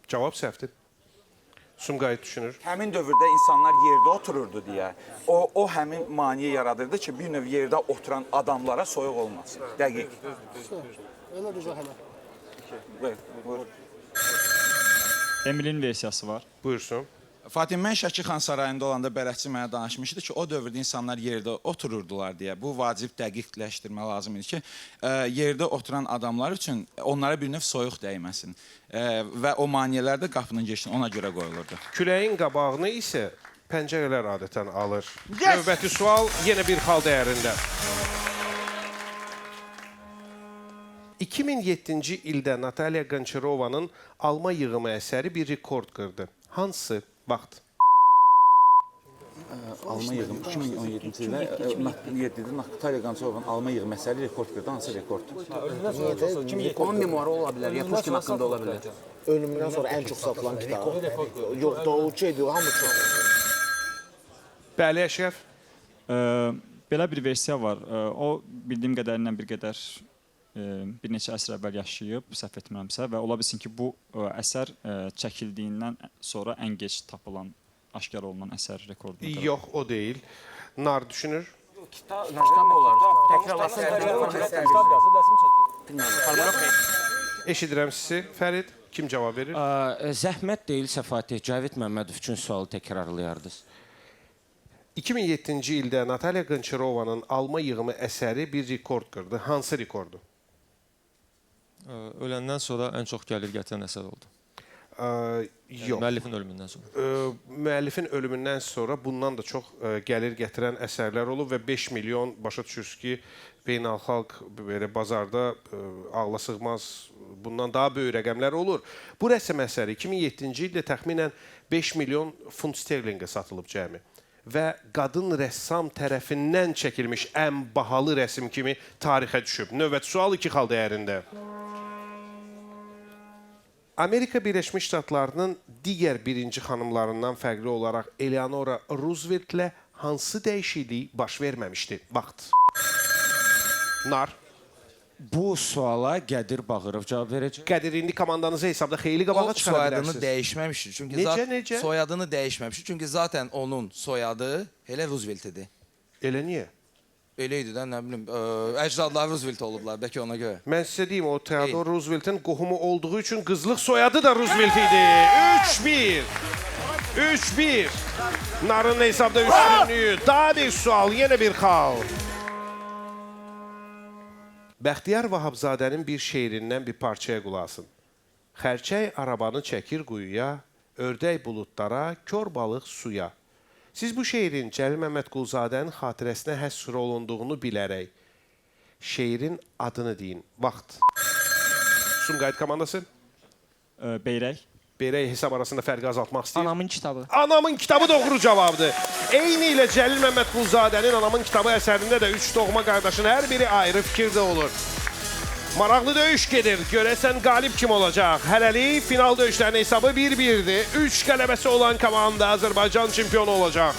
S1: Cavab səhvdir. Sumqayıt düşünür.
S15: Həmin dövrdə insanlar yerdə otururdu deyə, o həmin maneə yaradırdı ki, bir növ yerdə oturan adamlara soyuq olmasın. Dəqiq.
S18: Elə düzə hələ.
S15: Buyur.
S2: Emilin versiyası var.
S1: Buyursun.
S11: Fatih, mən Şəki Xan Sarayında olanda bələdçi mənə danışmışdı ki, o dövrdə insanlar yerdə otururdular deyə. Bu vacib dəqiqləşdirmə lazım idi ki, yerdə oturan adamlar üçün onlara bir növ soyuq dəyməsin. Və o maneələr də qapının girişinə ona görə qoyulurdu.
S1: Küləyin qabağını isə pəncərələr adətən alır.
S11: Yes!
S1: Növbəti sual yenə bir xal dəyərində. 2007-ci ildə Natalya Qonçarovanın alma yığımı əsəri bir rekord qırdı. Hansı? Vaxt.
S12: Alma yığımı 2017-ci ildə 7-də Natalya Qonçarovanın alma yığımı əsəri rekord qırdı. Hansı rekord?
S6: Onun memuarı ola bilər, ya Pushkin haqqında ola bilər. Ölümündən sonra ən çox satılan kitab. Yox, da o şeydir, hamı çox.
S1: Bəli, Əşrəf.
S2: Belə bir versiya var. O bildiyim qədərilə bir qədər bir neçə əsr əvvəl yaşayıb, səhv etmirəmsə, və ola bilsin ki, bu əsər çəkildiyindən sonra ən gec tapılan, aşkar olunan əsər rekorduna.
S1: Yox, o deyil. Nar düşünür.
S6: Kitab olar. Təkrarlasın.
S12: Kitab yazır, rəsm çəkir.
S1: Eşidirəm sizi. Fərid, kim cavab verir?
S8: Zəhmət deyilsə Fatih, Cavid Məmmədov üçün sualı təkrarlayardınız.
S1: 2007-ci ildə Natalya Qonçarovanın alma yığımı əsəri bir rekord qırdı. Hansı rekordu?
S7: Öləndən sonra ən çox gəlir gətirən əsər oldu.
S1: Yox.
S7: Müəllifin ölümündən sonra.
S1: Müəllifin ölümündən sonra bundan da çox gəlir gətirən əsərlər olub və 5 milyon, başa düşürsünüz ki, beynəlxalq belə bazarda ağla sığmaz, bundan daha böyük rəqəmlər olur. Bu rəsm əsəri 2007-ci ildə təxminən 5 milyon funt sterlinqə satılıb cəmi və qadın rəssam tərəfindən çəkilmiş ən bahalı rəsm kimi tarixə düşüb. Növbəti sual 2 xal dəyərində. Amerika Birləşmiş Ştatlarının digər birinci xanımlarından fərqli olaraq Eleanora Rooseveltlə hansı dəyişiklik baş verməmişdi? Vaxt. Nar.
S8: Bu suala Qədir Bağırov cavab verəcək.
S1: Qədir, indi komandanızı hesabda xeyli qabağa
S10: O
S1: çıxara
S10: soyadını
S1: bilərsiniz.
S10: dəyişməmişdi. Çünki
S1: Necə?
S10: Soyadını dəyişməmişdi. Çünki zaten onun soyadı elə Roosevelt idi.
S1: Elə niyə?
S10: Elə idi də, nə bilim, əcdadları Roosevelt olublar, bəlkə ona görə.
S1: Mən sizə deyim, o Theodore Rooseveltin qohumu olduğu üçün qızlıq soyadı da Roosevelt idi. 3-1. 3-1. Narın hesabda üstünlüyü. Daha bir sual, yenə bir xal. Bəxtiyar Vahabzadənin bir şeirindən bir parçaya qulaq asın. Xərçəng arabanı çəkir quyuya, ördək buludlara, kor balıq suya. Siz bu şeirin Cəlil Məmmədquluzadənin xatirəsinə həsr olunduğunu bilərək şeirin adını deyin. Vaxt. Sumqayıt komandası.
S2: Beyrək.
S1: Beyrək hesab arasında fərqi azaltmaq istəyir.
S4: Anamın kitabı.
S1: Anamın kitabı doğru cavabdır. Eyni ilə Cəlil Məmmədquluzadənin Anamın kitabı əsərində də 3 doğma qardaşın hər biri ayrı fikirdə olur. Maraqlı döyüş gedir. Görəsən qalib kim olacaq? Hələlik final döyüşlərinin hesabı 1-1-dir. 3 qələbəsi olan komanda Azərbaycan çempionu olacaq.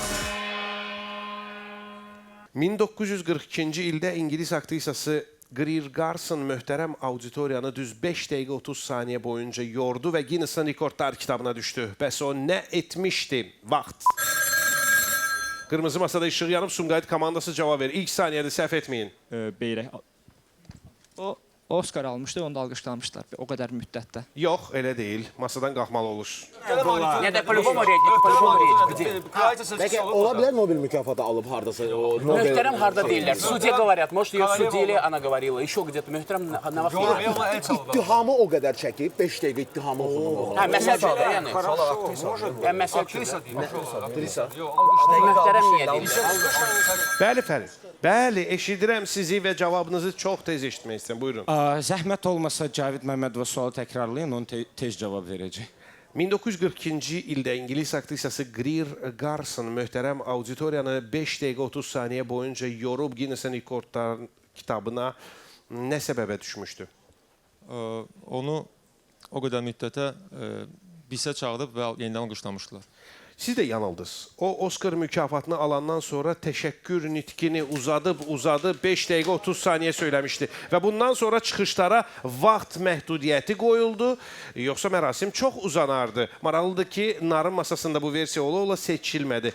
S1: 1942-ci ildə İngilis aktrisası Greer Garson möhtərəm auditoriyanı düz 5 dəqiqə 30 saniyə boyunca yordu və Guinness-in rekordlar kitabına düşdü. Bəs o nə etmişdi? Vaxt. Qırmızı masada işıq yanıb, Sumqayıt komandası cavab verir. İlk saniyədə səhv etməyin.
S2: Beyrək.
S4: O Oscar almışdı, onu da alqışlamışdılar o qədər müddətdə.
S1: Yox, elə deyil. Masadan qalxmalı olur.
S5: Не, да, по-любому речь, по-любому речь. Где?
S6: Bəlkə ola bilər Nobel mükafatı alıb hardasa o Nobel.
S5: Möhtərəm harda deyirlər? Судья говорят, может, ее судили, она говорила, еще где-то. Möhtərəm на вас
S6: İttihamı o qədər çəkib, 5 dəqiqə ittihamı oxudu.
S5: Hə, məsəl üçün də, yəni. Yəni məsəl üçün.
S6: Aktrisa.
S5: Möhtərəm niyə deyirlər?
S1: Bəli, Fərid. Bəli, eşidirəm sizi və cavabınızı çox tez eşitmək istəyirəm. Buyurun.
S8: Zəhmət olmasa Cavid Məmmədova sualı təkrarlayın, onu tez cavab verəcək.
S1: 1942-ci ildə ingilis aktrisası Greer Garson möhtərəm auditoriyanı 5 dəqiqə 30 saniyə boyunca yorub Guinness-in rekordlar kitabına nə səbəbə düşmüşdü?
S7: Onu o qədər müddətə bisə çağırıb və yenidən alqışlamışdılar.
S1: Siz də yanıldınız. O Oscar mükafatını alandan sonra təşəkkür nitqini uzadıb 5 dəqiqə 30 saniyə söyləmişdi. Və bundan sonra çıxışlara vaxt məhdudiyyəti qoyuldu. Yoxsa mərasim çox uzanardı. Maraqlıdır ki, Narın masasında bu versiya ola-ola seçilmədi.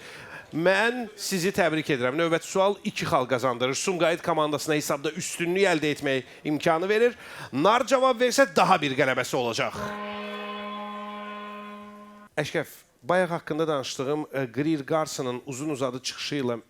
S1: Mən sizi təbrik edirəm. Növbəti sual 2 xal qazandırır. Sumqayıt komandasına hesabda üstünlük əldə etmək imkanı verir. Nar cavab versə daha bir qələbəsi olacaq. Əşrəf, bayaq haqqında danışdığım Greer Garson'ın uzun-uzadı çıxışı ilə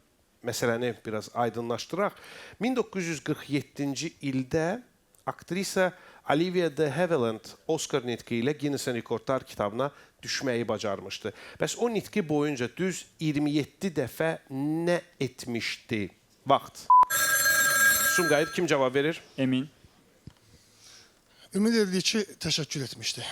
S1: məsələni biraz aydınlaşdıraq. 1947-ci ildə aktrisa Olivia de Havilland Oscar nitqi ilə Guinness-in rekordlar kitabına düşməyi bacarmışdı. Bəs o nitqi boyunca düz 27 dəfə nə etmişdi? Vaxt. Sumqayıt kim cavab verir?
S2: Emin.
S18: Ümid edirik ki, təşəkkür etmişdi.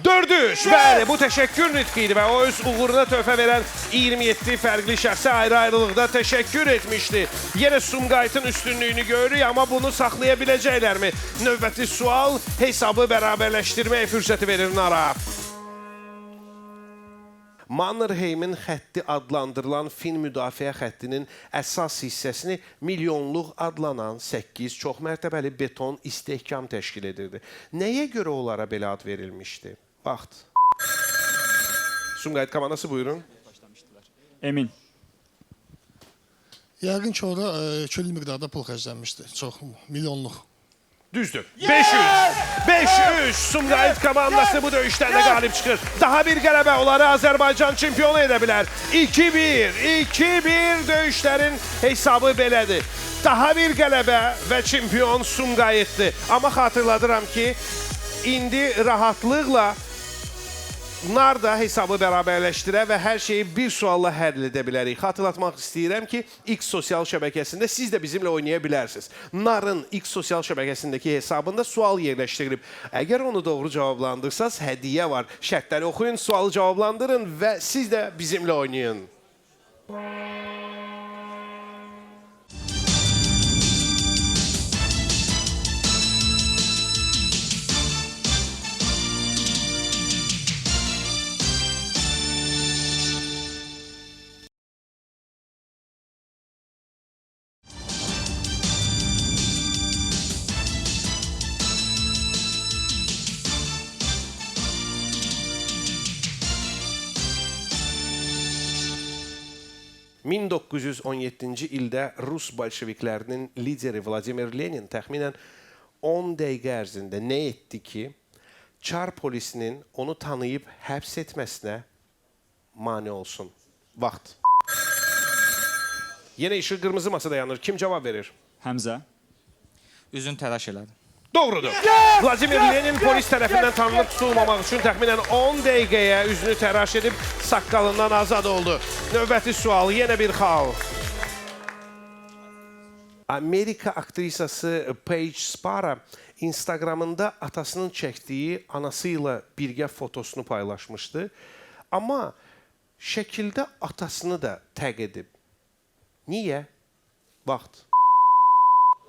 S1: 4-3. Bəli, bu təşəkkür nitqi idi və o öz uğuruna töhfə verən 27 fərqli şəxsə ayrı-ayrılıqda təşəkkür etmişdi. Yenə Sumqayıtın üstünlüyünü görürük, amma bunu saxlaya biləcəklərmi? Növbəti sual hesabı bərabərləşdirmək fürsəti verir Nara. Mannerheimin xətti adlandırılan Fin müdafiə xəttinin əsas hissəsini milyonluq adlanan 8 çox mərtəbəli beton istehkam təşkil edirdi. Nəyə görə onlara belə ad verilmişdi? Vaxt. Sumqayıt komandası buyurun.
S2: Emin.
S18: Yəqin ki, orada küllü miqdarda pul xərclənmişdi. Çox, milyonluq.
S1: Düzdür. 500. 5-3. Sumqayıt komandası bu döyüşdən də qalib çıxır. Daha bir qələbə onları Azərbaycan çempionu edə bilər. 2-1. 2-1 döyüşlərin hesabı belədir. Daha bir qələbə və çempion Sumqayıtdır. Amma xatırladıram ki, indi rahatlıqla Nar da hesabı bərabərləşdirə və hər şeyi bir sualla həll edə bilərik. Xatırlatmaq istəyirəm ki, X sosial şəbəkəsində siz də bizimlə oynaya bilərsiniz. Narın X sosial şəbəkəsindəki hesabında sual yerləşdirilib. Əgər onu doğru cavablandırsanız, hədiyyə var. Şərtləri oxuyun, sualı cavablandırın və siz də bizimlə oynayın. ...1917-ci ildə Rus bolşeviklərinin lideri Vladimir Lenin təxminən 10 dəqiqə ərzində nə etdi ki, Çar polisinin onu tanıyıb həbs etməsinə mane olsun? Vaxt. Yenə işıq qırmızı masada yanır. Kim cavab verir?
S2: Həmzə.
S3: Üzün təraş elədi.
S1: Doğrudur. Vladimir Lenin polis tərəfindən tanınıb tutulmamaq üçün təxminən 10 dəqiqəyə üzünü təraş edib saqqalından azad oldu. Növbəti sual, yenə bir xal. Amerika aktrisası Paige Spara Instagramında atasının çəkdiyi anası ilə birgə fotosunu paylaşmışdı. Amma şəkildə atasını da təq edib. Niyə? Vaxt.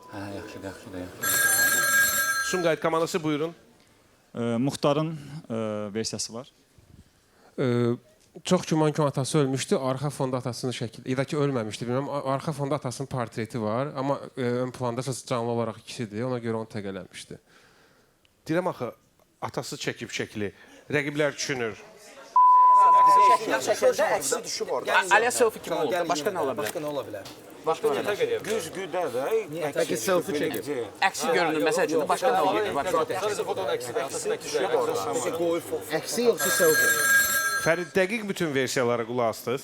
S12: Hə, yaxşıdır, yaxşıdır, yaxşıdır.
S1: Sumqayıt komandası buyurun.
S2: Muxtarın versiyası var.
S19: Çox güman ki, atası ölmüşdü. Arxa fonda atasının şəkli, ya da ki, ölməmişdi, bilməm. Arxa fonda atasının portreti var, amma ön planda canlı olaraq ikisidir. Ona görə onu təq eləmişdi.
S1: Deyirəm axı, atası çəkib şəkli. Rəqiblər düşünür.
S5: Şəkildə əksi düşüb orada. Alia selfie kimi oldu. Başqa nə ola bilər?
S10: Başqa nə ola bilər?
S15: Başqa nə tər eləyə bilər?
S8: Güzgüdə də.
S6: Bəlkə selfie çəkib.
S5: Əksi görünür məsəl üçün, başqa nə olur?
S7: Sadəcə fotonun əksi, atasının əksi.
S6: Əksi yoxsa selfie?
S1: Fərid, dəqiq bütün versiyalara qulaq asdınız?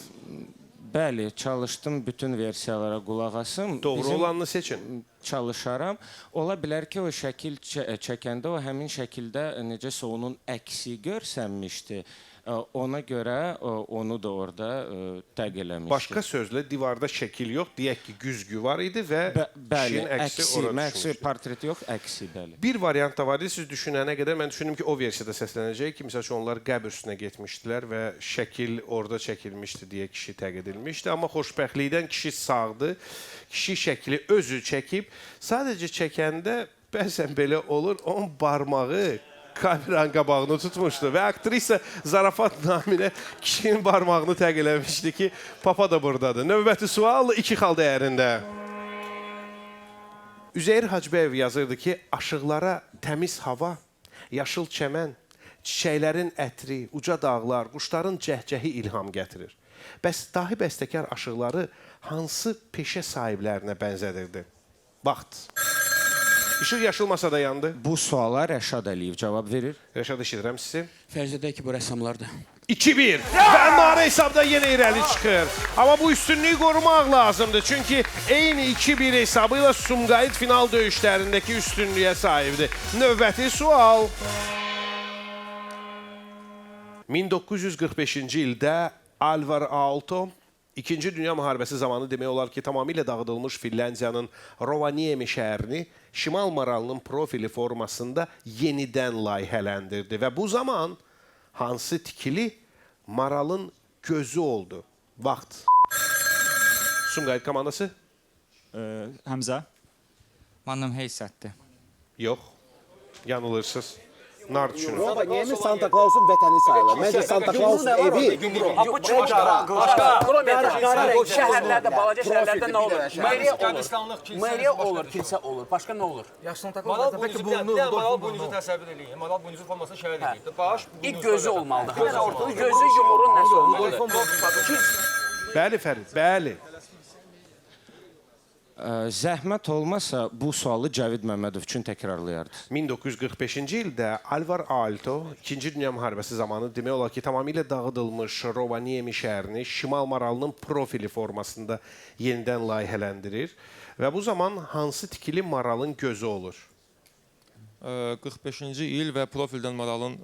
S8: Bəli, çalışdım bütün versiyalara qulaq asım.
S1: Doğru olanını seçin.
S8: Çalışaram. Ola bilər ki, o şəkil çəkəndə o həmin şəkildə necəsə onun əksi görsənmişdi. Ona görə onu da orada təq eləmişdi.
S1: Başqa sözlə divarda şəkil yox, deyək ki, güzgü var idi və
S8: Bəli,
S1: kişinin əksi ora
S8: məqsi
S1: düşmüşdü.
S8: portreti yox, əksi, bəli.
S1: Bir variant da var idi, siz düşünənə qədər mən düşündüm ki, o versiyada səslənəcək ki, məsəl üçün onlar qəbr üstünə getmişdilər və şəkil orada çəkilmişdi deyə kişi təq edilmişdi. Amma xoşbəxtlikdən kişi sağdır. Kişi şəkli özü çəkib. Sadəcə çəkəndə bəzən belə olur, onun barmağı kameranın qabağını tutmuşdu və aktrisa zarafat naminə kişinin barmağını təq eləmişdi ki, papa da buradadır. Növbəti sual 2 xal dəyərində. Üzeyir Hacıbəyev yazırdı ki, aşıqlara təmiz hava, yaşıl çəmən, çiçəklərin ətri, uca dağlar, quşların cəhcəhi ilham gətirir. Bəs dahi bəstəkar aşıqları hansı peşə sahiblərinə bənzədirdi? Vaxt. İşıq yaşıl masada yandı.
S8: Bu suala Rəşad Əliyev cavab verir.
S1: Rəşad, eşidirəm sizi.
S5: Fərz edək ki, bu rəssamlardır.
S1: 2-1 və Nara hesabda yenə irəli çıxır. Amma bu üstünlüyü qorumaq lazımdır. Çünki eyni 2-1 hesabı ilə Sumqayıt final döyüşlərindəki üstünlüyə sahibdir. Növbəti sual. 1945-ci ildə Alvar Aalto İkinci Dünya Müharibəsi zamanı demək olar ki, tamamilə dağıdılmış Finlandiyanın Rovaniemi şəhərini Şimal Maralının profili formasında yenidən layihələndirdi və bu zaman hansı tikili maralın gözü oldu? Vaxt. Sumqayıt komandası?
S2: Həmzə.
S3: Mannerheim sətdi.
S1: Yox. Yanılırsınız. Nar düşünün.
S6: Rovaniemi Santa Clausun vətəni sayılır. Məncə Santa Clausun evi.
S5: Şəhərlərdə, balaca şəhərlərdə nə olur? Meriya olur. Meriya olur, kilsə olur. Başqa nə olur?
S7: Maral buynuzlu, bir dənə maral buynuzu təsəvvür eləyin. Maral buynuzu formasında şəhər eləyib. Baş
S5: İlk gözü olmalıdır. Gözü yumurun nəsi olmalıdır?
S1: Bəli Fərid, bəli.
S8: Zəhmət olmasa bu sualı Cavid Məmmədov üçün təkrarlayardınız.
S1: 1945-ci ildə Alvar Aalto İkinci Dünya Müharibəsi zamanı demək olar ki, tamamilə dağıdılmış Rovaniemi şəhərini Şimal Maralının profili formasında yenidən layihələndirir və bu zaman hansı tikili maralın gözü olur?
S7: 45-ci il və profildən maralın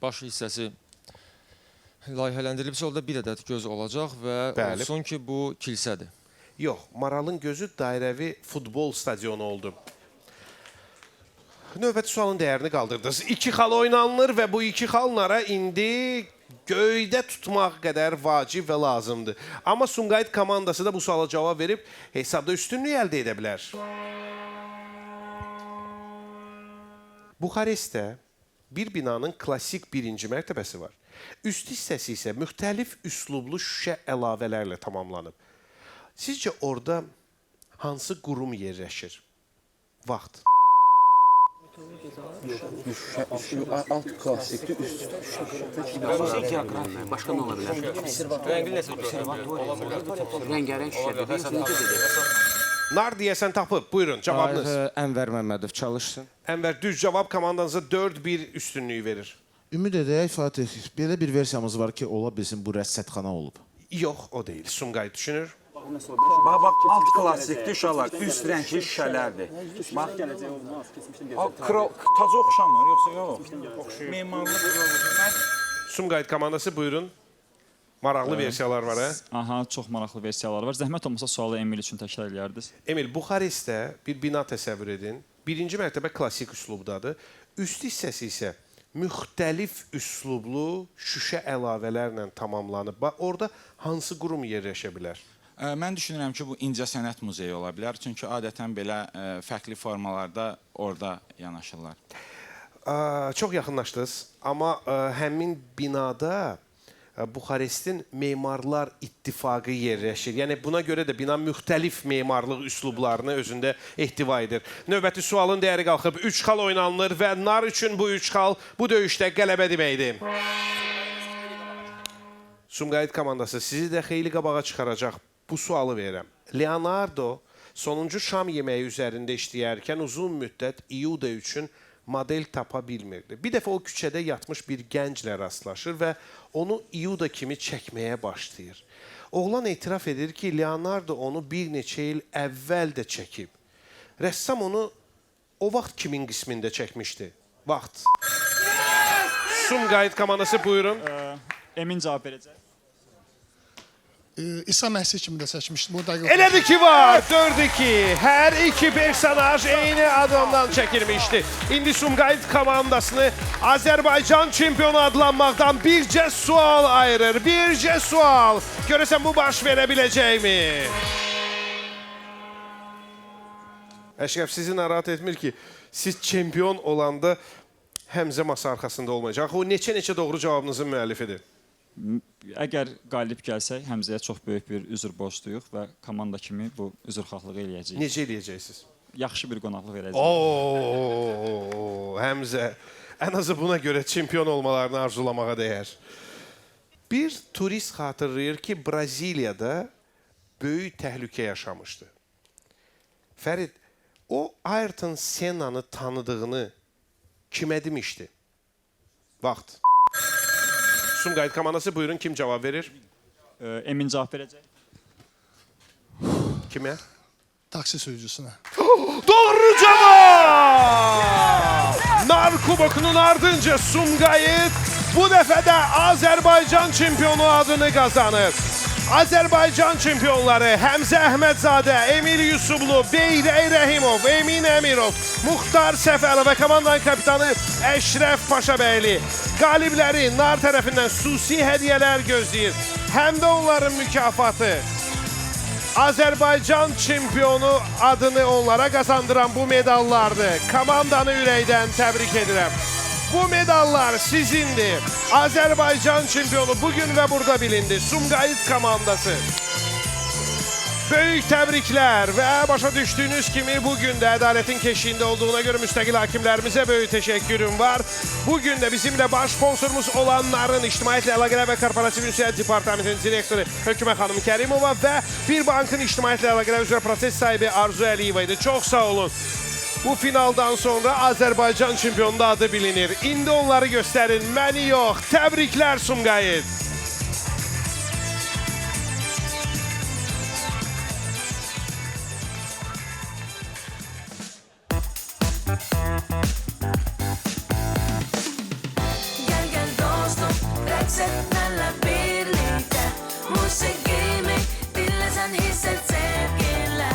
S7: baş hissəsi layihələndirilibsə, orada bir ədəd göz olacaq və
S1: Bəli.
S7: olsun ki, bu kilsədir.
S1: Yox, maralın gözü dairəvi futbol stadionu oldu. Növbəti sualın dəyərini qaldırdınız. 2 xal oynanılır və bu 2 xal Nara indi göydə tutmaq qədər vacib və lazımdır. Amma Sumqayıt komandası da bu suala cavab verib hesabda üstünlük əldə edə bilər. Buxarestdə bir binanın klassik birinci mərtəbəsi var. Üst hissəsi isə müxtəlif üslublu şüşə əlavələrlə tamamlanıb. Sizcə orada hansı qurum yerləşir? Vaxt.
S6: Alt klassikdir, üst
S5: Geografiya, başqa nə ola bilər?
S7: Rəngli nəsə görsənir.
S5: Rəngarəng şüşədir. Necə dedi?
S1: Nar deyəsən tapıb. Buyurun, cavabınız.
S8: Ənvər Məmmədov çalışsın.
S1: Ənvər, düz cavab komandanıza 4-1 üstünlüyü verir.
S16: Ümid edək Fatih, belə bir versiyamız var ki, ola bilsin bu rəsədxana olub.
S1: Yox, o deyil. Sumqayıt düşünür.
S15: Bax, bax, alt klassikdir uşaqlar, üst rəngli şüşələrdir. Bax, taca oxşamır, yoxsa yox? Memarlıq.
S1: Sumqayıt komandası, buyurun. Maraqlı versiyalar var, hə?
S2: Aha, çox maraqlı versiyalar var. Zəhmət olmasa sualı Emil üçün təkrar eləyərdiniz.
S1: Emil, Buxarestdə bir bina təsəvvür edin. Birinci mərtəbə klassik üslubdadır. Üst hissəsi isə müxtəlif üslublu şüşə əlavələrlə tamamlanıb. Bax, orada hansı qurum yerləşə bilər?
S11: Mən düşünürəm ki, bu İncəsənət muzeyi ola bilər. Çünki adətən belə fərqli formalarda orada yanaşırlar.
S1: Çox yaxınlaşdınız, amma həmin binada Buxarestin Memarlar İttifaqı yerləşir. Yəni buna görə də bina müxtəlif memarlıq üslublarını özündə ehtiva edir. Növbəti sualın dəyəri qalxıb 3 xal oynanılır və Nar üçün bu 3 xal bu döyüşdə qələbə deməkdir. Sumqayıt komandası sizi də xeyli qabağa çıxaracaq. Bu sualı verirəm. Leonardo sonuncu şam yeməyi üzərində işləyərkən uzun müddət İuda üçün model tapa bilmirdi. Bir dəfə o küçədə yatmış bir gənclə rastlaşır və onu İuda kimi çəkməyə başlayır. Oğlan etiraf edir ki, Leonardo onu bir neçə il əvvəl də çəkib. Rəssam onu o vaxt kimin qismində çəkmişdi? Vaxt. Sumqayıt komandası buyurun.
S2: Emin cavab verəcək.
S18: İsa Məsih kimi də çəkmişdi. Bu dəqiq.
S1: Elədir ki var. 4-2. Hər iki personaj eyni adamdan çəkilmişdi. İndi Sumqayıt komandasını Azərbaycan çempionu adlanmaqdan bircə sual ayırır. Bircə sual. Görəsən bu baş verə biləcəkmi? Əşrəf, sizi narahat etmir ki, siz çempion olanda Həmzə masa arxasında olmayacaq. Axı o neçə-neçə doğru cavabınızın müəllifidir.
S2: Əgər qalib gəlsək, Həmzəyə çox böyük bir üzr borcluyuq və komanda kimi bu üzrxahlığı eləyəcəyik.
S1: Necə eləyəcəksiniz?
S2: Yaxşı bir qonaqlıq verəcəyik.
S1: Oo, Həmzə, ən azı buna görə çempion olmalarını arzulamağa dəyər. Bir turist xatırlayır ki, Braziliyada böyük təhlükə yaşamışdı. Fərid, o Ayrton Senna'nı tanıdığını kimə demişdi? Vaxt. Sumqayıt komandası buyurun, kim cavab verir?
S2: Emin cavab verəcək.
S1: Kimə?
S18: Taksi sürücüsünə.
S1: Doğru cavab! Nar kubokunun ardınca Sumqayıt bu dəfə də Azərbaycan çempionu adını qazanır. Azərbaycan çempionları Həmzə Əhmədzadə, Emil Yusublu, Beyrək Rəhimov, Emin Əmirov, Muxtar Səfərov və komandanın kapitanı Əşrəf Paşabəyli. Qalibləri Nar tərəfindən xüsusi hədiyyələr gözləyir. Həm də onların mükafatı. Azərbaycan çempionu adını onlara qazandıran bu medallardır. Komandanı ürəkdən təbrik edirəm. Bu medallar sizindir. Azərbaycan çempionu bugün və burada bilindi. Sumqayıt komandası. Böyük təbriklər və başa düşdüyünüz kimi bugün də ədalətin keşiyində olduğuna görə müstəqil hakimlərimizə böyük təşəkkürüm var. Bugün də bizimlə baş sponsorumuz olanların İctimaiyyətlə Əlaqələr və Korporativ Ünsiyyət Departamentinin direktoru Hökümə xanım Kərimova və bir bankın İctimaiyyətlə Əlaqələr üzrə proses sahibi Arzu Əliyeva idi. Çox sağ olun. Bu finaldan sonra Azərbaycan çempionunda adı bilinir. İndi onları göstərin, məni yox. Təbriklər Sumqayıt.
S17: Gel gel dostum, rəqs et mənlə birlikdə. Musiqimi dinləsən hisset sevginlə.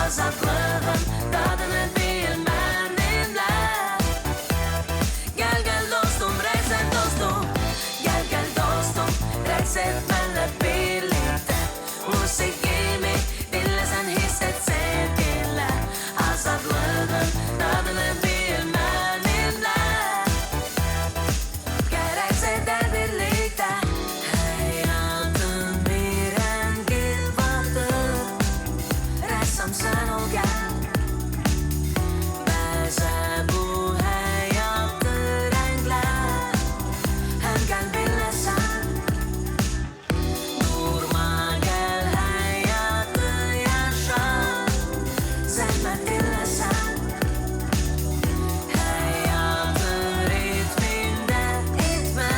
S17: Azadlığın dadını bil mənimlə. Gel gel dostum, rəqs et dostum. Gel gel dostum, rəqs et mənlə birlikdə. Musiqimi dinləsən hisset sevginlə. Azadlığın dadını bil mənimlə. Gərəksə edər birlikdə. Həyatın bir rəngi vardır. Rəssam sən ol gəl. Bəzə bu həyatı rənglə. Həm qəlbinlə sən. Durma gəl həyatı yaşa. Zəhmət dinləsən. Həyatın ritmində itmə.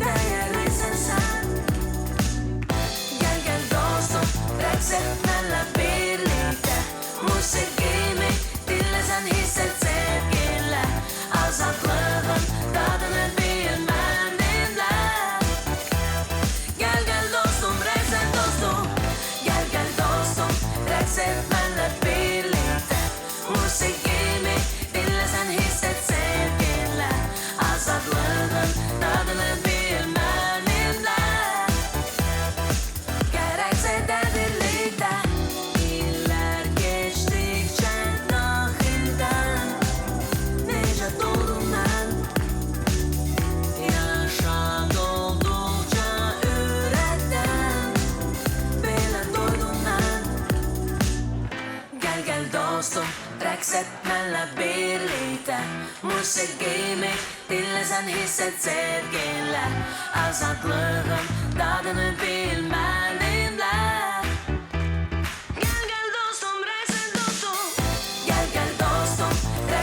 S17: Dəyərlisən sən. Gel gel dostum, rəqs et mənlə birlikdə. Musiqimi dinləsən hisset sevginlə. Azadlığın dadını bil mənimlə. Gel gel dostum, rəqs et dostum. Gel gel dostum, rəqs et mənlə birlikdə. Musiqimi dinləsən hisset sevginlə. Azadlığın dadını bil mənimlə. Gərəksə edər birlikdə. İllər keçdikcə daxildən necə doldum mən. Yaşa dolduqca ürəkdən belə doydum mən. Gel gel dostum, rəqs et mənlə birlikdə. Musiqimi dinləsən hisset sevginlə. Azadlığın dadını bil mənimlə.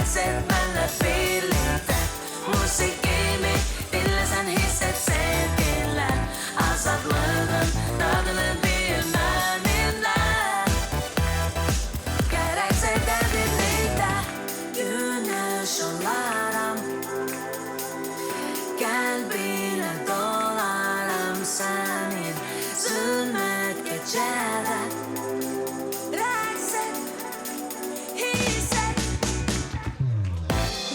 S17: Rəqs et mənlə birlikdə. Musiqimi dinləsən, hiss et sevginlə. Azadlığın dadını bil mənimlə. Gəl rəqs edək birlikdə. Günəş olaram, qəlbinə dolaram sənin zülmət gecədə. Rəqs et, hiss et.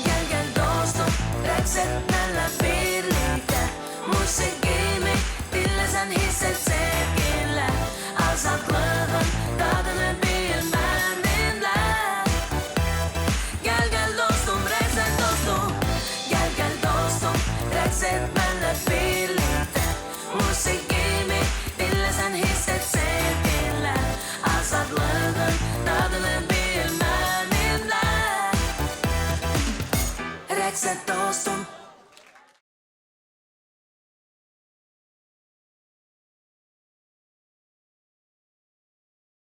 S17: Gəl, gəl dostum, rəqs et mənlə birlikdə. Musiqimi dinləsən, hiss et sevginlə. Azadlığın dadını bil mənimlə. Gəl, gəl dostum, rəqs et dostum. Gəl, gəl dostum, rəqs et mənlə birlikdə. Musiqimi dinləsən, hiss et sevginlə. Azadlığın dadını bil mənimlə. Rəqs et dostum,